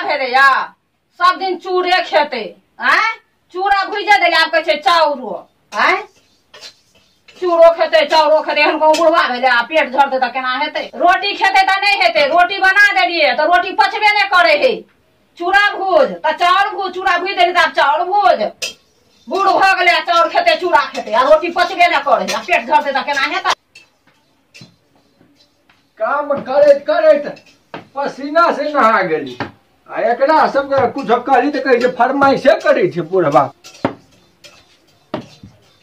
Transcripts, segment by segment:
भेलैया सब दिन चूड़े खेतै आँय चूड़ा भुजि देलै आब कहै छै चाउरो आँय चूड़ो खेतै चाउरो खेतै एहन कोनो बुढ़वा भेलै आ पेट झड़तै तऽ केना हेतै रोटी खेतै तऽ नहि हेतै रोटी बना देलियै तऽ रोटी पचबे नहि करै है चूड़ा भूज तऽ चाउर भूज चूड़ा भूजि देलियै तऽ आब चाउर भूज बूढ़ भऽ गेलै आ चाउर खेतै चूड़ा खेतै आ रोटी पचबे नहि करै है आ पेट झड़तै तऽ केना हेतै काम करैत करैत पसीना से नहा गेली आ एकरा सबके कुछ कहली तऽ कहै छै फरमाइशे करै छै बुढ़वा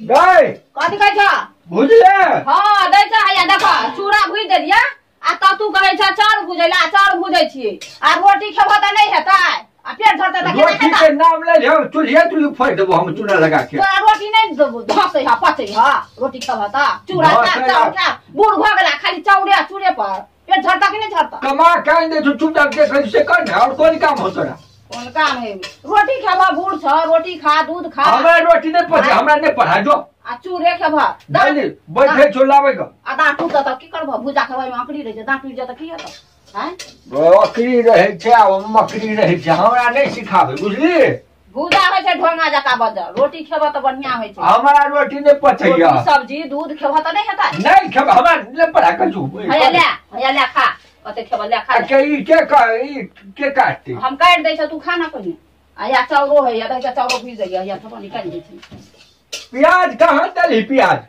गै कथी कहै छ भुजले हँ दै छ हैया देख चूड़ा भुजि देलियै आ तब तू कहै छ चाउर भुजै ला चाउर भुजै छियै आ रोटी खेबह तऽ नहि हेतै आ पेट झड़तै तऽ केना रोटी हेतै के नाम ले लियो चूल्हिए चूल्ही फोड़ि देबो हम चूड़ा लगा के तोरा रोटी नहि धसै ह पचै ह रोटी खेबह तऽ चूड़ा खा चाउर खा बूढ़ भऽ गेला खाली चाउरे आ चूड़े पर पेट झड़ता कि नहि झड़ता कमा के आनि दै छौ चुपचाप देखै से कर ने और कोन काम हो तोरा कोन काम है रोटी खेबह बूढ़ छ रोटी खा दूध खा हमरा रोटी नहि पचे हमरा नहि पढ़ा जो आ चूड़े खेबह जल्दी बैठे छौ लाबै के आ दाँत टूटत तऽ की करबह भुजा खेबह ओहिमे अकड़ी रहै छै दाँत टूटि जात तऽ की हेतौ आँय अकड़ी रहै छै आ मकड़ी रहै छै हमरा नहि सिखाबै बुझली भुजा होइ छै ढोंगा जकाँ बजल रोटी खेबह तऽ बढ़िआँ होइ छै हमरा रोटी नहि पचैया रोटी सब्जी दूध खेबह तऽ नहि हेतै नहि खेब हमरा नहि पढ़ा के छौ हैया ले हैया ले खा कते खेबह ले खा आ के ई के ई के काटतै हम काटि दै छौ तू खा ना पहिने आ या चाउरो होइया देखै छौ चाउरो भुजि दैया या थोड़ा निकालि दै छी प्याज कहाँ देलही प्याज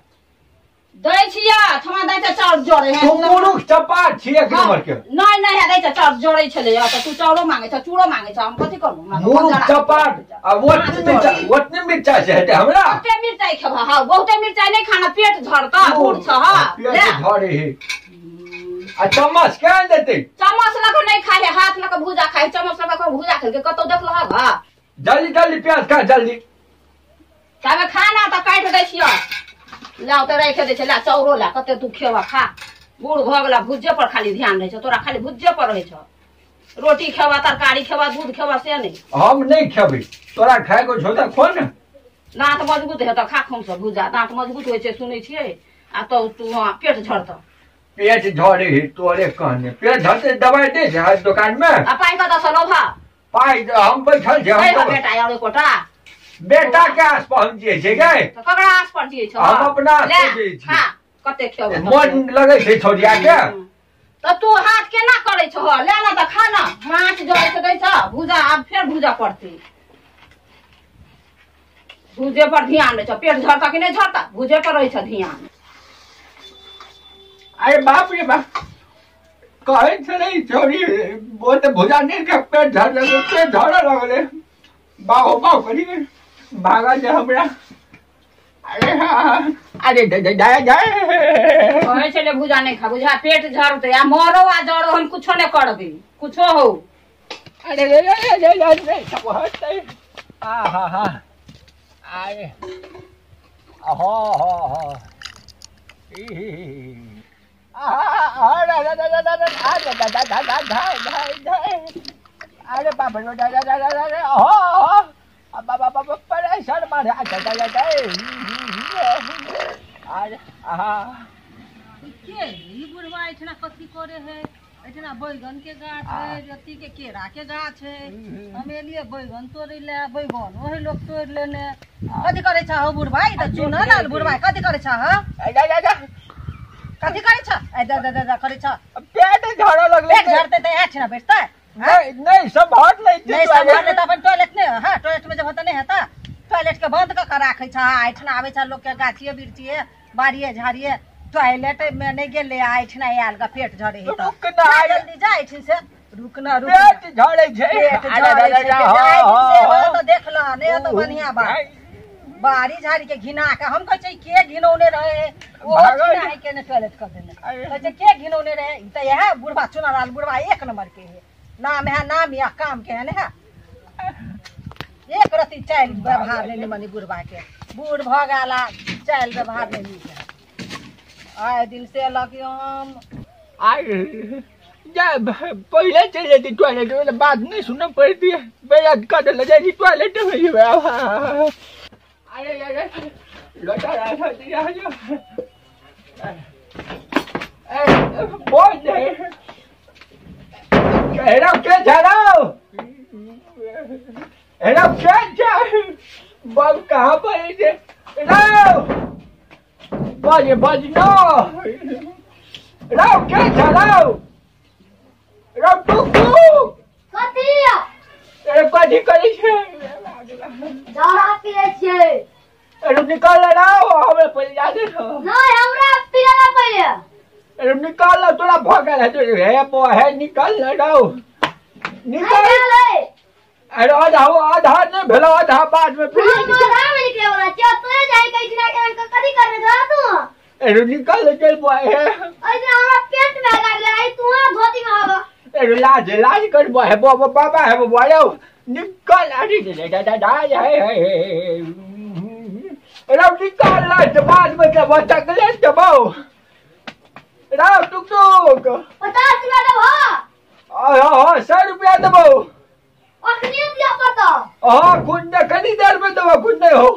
दै छियै थमा दै छै चाउर जरै है तू मुरुख चपाट छी एक नंबर के नहि नहि दै छै चाउर जरै छलै तऽ तू चाउरो मांगै छ चूड़ो मांगै छ हम कथी करू मुरुख चपाट आ ओतनी मिर्चा ओतनी मिर्चा से हेतै हमरा कते मिर्चाई खेबह हँ बहुते मिर्चाई नहि खाना पेट झड़ता बूढ़ छ हँ पेट झड़े है आ चम्मच के आनि देतै चम्मच लऽ कऽ नहि खाइ है हाथ लऽ कऽ भूजा खाइ चम्मच लऽ कऽ भूजा खेलकै कतौ देखलहक हँ जल्दी जल्दी प्याज खा जल्दी ताबे खाना तऽ काटि दै छियै लाउ तऽ राखि दै छै ला चाउरो ला कते तू खेबह खा बूढ़ भऽ गेला भुज्जे पर खाली ध्यान रहै छौ तोरा खाली भुज्जे पर रहै छौ रोटी खेबह तरकारी खेबह दूध खेबह से नहि हम नहि खेबै तोरा खायके छौ तऽ खो ने दाँत मजबूत हेतौ खा खून भुजा दाँत मजबूत होइ छै सुनै छियै आ तब तू हँ पेट झड़तौ पेट झड़े है तोरे कहने पेट झड़ते दवाइ दै छै दुकान में आ पाइ कतऽ सँ लौह पाइ हम बैठल छी हम बेटा और एकोटा बेटा के आस पर हम जियै छै गै तऽ ककरा आस पर जियै छौ हम अपना आस पर जियै छी खा कते खेबै मन लगै छै छोड़िया के तऽ तू हाथ केना करै छौ ले ना तऽ खा ना माछ जरै छै दै छ भुजा आब फेर भुजा पड़तै भुजे पर ध्यान रहै छौ पेट झड़ता कि नहि झड़ता भुजे पर रहै छौ ध्यान अरे बाप रे बाप कहै छलै छोरी बहुत भुजा नहि के पेट झड़ लगलै पेट झड़ऽ लगलै बाहो बाहो करी भागा जे हमरा अरे हाँ अरे जाय जाय कहै छलै भुजा नहि खा बुझा पेट झड़तै आ मरो आ जरो हम कुछो नहि करबै कुछो हो अरे रे रे रे रे सब हटतै आ हा हा अरे हो हो हो ई आ रे रे रे रे रे आ रे दा दा दा दा दा दा अरे बाप रे दा दा दा दा रे हो हो बाबा बाबा परेशान मारे आ जा जा जा अरे आहा के ई बुढ़वा एठना कथी करे है एठना बैगन के गाछ है अथी के केरा के गाछ है हम एलियै बैगन तोड़ै ले बैगन ओही लोग तोड़ि लेने कथी करै छ हौ बुढ़वा ई तऽ चुन लाल बुढ़वा कथी करै छ हौ जा जा जा कथी करै छ ए दा दा दा करै छ पेट झड़ऽ लगलै पेट झड़तै तऽ एठना बैठतै नहीं नहीं सब हट लै छै नहीं सब हट तऽ अपन टॉयलेट नहि हां टॉयलेट में जब होता नहीं हेता टॉयलेट के बंद कऽ के राखै छ एठना आबै छ लोग के गाछिए बिरछिए बाड़िए झाड़िए टॉयलेट में नहीं गेलै आ एठना आयल ग पेट झड़े हे रुक ना जल्दी जा एठिन से रुक ना रुक पेट झड़े छै पेट झड़े छै जा तऽ देख ल नहि तऽ बढ़िया बात बाड़ी झाड़ी के घिना के हम कहै छै के घिनौने रहे ओ घिना है के ने टॉयलेट कर देने कहै छै के घिनौने रहे ई तऽ इएह बुढ़वा चुनालाल बुढ़वा एक नंबर के है नाम है नाम या काम के है ने है एक रति चालि व्यवहार नहीं मनी बुढ़वा के बूढ़ भऽ गेला चालि व्यवहार नहीं नीक है आए दिन से लग हम आइ जा पहिले चलि जैती टॉयलेट वाला बात नहीं सुनऽ पड़ती बेइज्जत कऽ देले जाइ छी टॉयलेट में जेबै अरे अरे लोटा राखल दिया जो ए बोल दे ठहराओ के ठहराओ एना के छै बाप कहाँ पर छै राव बाजे बाज नो राव के छै राव राव टुकटुक कथी अरे कथी करै छै दारू पियै छियै। अरे निकाल राव हमरा पहिले याद छौ। नहीं हमरा पियै ना पहिले। अरे निकाल तोरा भऽ गेल है हे बो है निकाल राव निकाल। अरे आधा आधा नहीं भेलो आधा बाद में फिर आधा में निकले वाला छ तोरे जाई कहि ना के कथी करने रह तू। अरे निकाल चल बो है अरे हमरा पेट में लागले आई तू धोती में आवा। अरे लाज लाज कर बो है बो बाबा है बो निकाल। अरे दा दा दा है है अरे निकाल ला बाद में के बच्चा के ले देबो राव टुक टुक 50 रुपया देबो। हां 100 रुपया देबो अखनी दिया पड़तो। हां कुंडे कनी देर में देबो कुंडे हो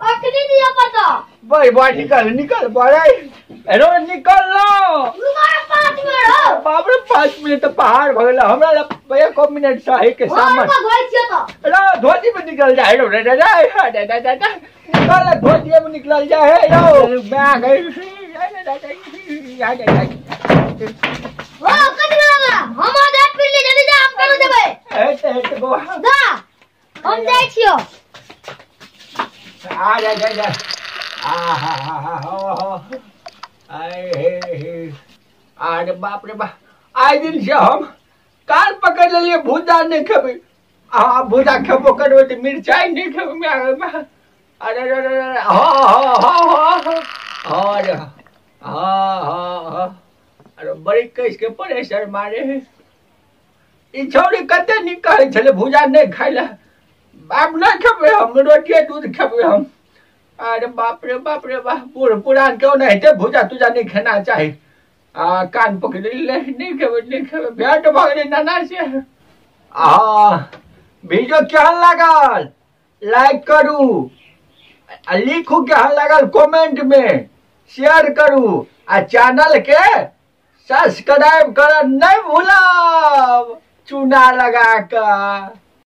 अखनी दिया पड़तो। भाई भाई निकल निकल बड़े अरे निकल लो रुको 5 मिनट हो। बाप रे 5 मिनट तो पहाड़ भ गेल हमरा एक मिनट सही के सामने धोइ छियो तो अरे धोती में निकल जाए रे रे रे रे रे निकल धोती में निकल जाए रो मैं गई ओ कथि वाला हम आधा पी ले जल्दी जा हम केना देबै हेट हेट बौआ जा हम जाइ छियो। आ जा जा जा आ हा हा हा हो आए हे हे अरे बाप रे बाप आइ दिन से हम कान पकड़ लेलिए भूजा नहीं खेबै आ भूजा खेबो करबै तऽ मिरचाइ नहीं खेबै। अरे अरे अरे हाँ हाँ हाँ हाँ अरे हाँ हाँ हाँ अरे बड़ी कस के परेशर मारे ई छौड़ी कते नीक कहै छलै भूजा नहीं खाइ लए बाप नहीं खेबै हम रोटिए दूध खेबै हम। अरे बाप रे बाप रे बाप बूढ़ पुरान क्यों नहीं हेतै भूजा तूजा नहीं खेना चाही आ कान पकड़ ले नहीं खेबै नहीं खेबै भेंट भऽ गेलै नाना से। आ वीडियो केहन लागल लाइक करू आ लिखू केहन लागल कमेंट में शेयर करू आ चैनल के सब्सक्राइब करना नहीं भूलब चूना लगा कर।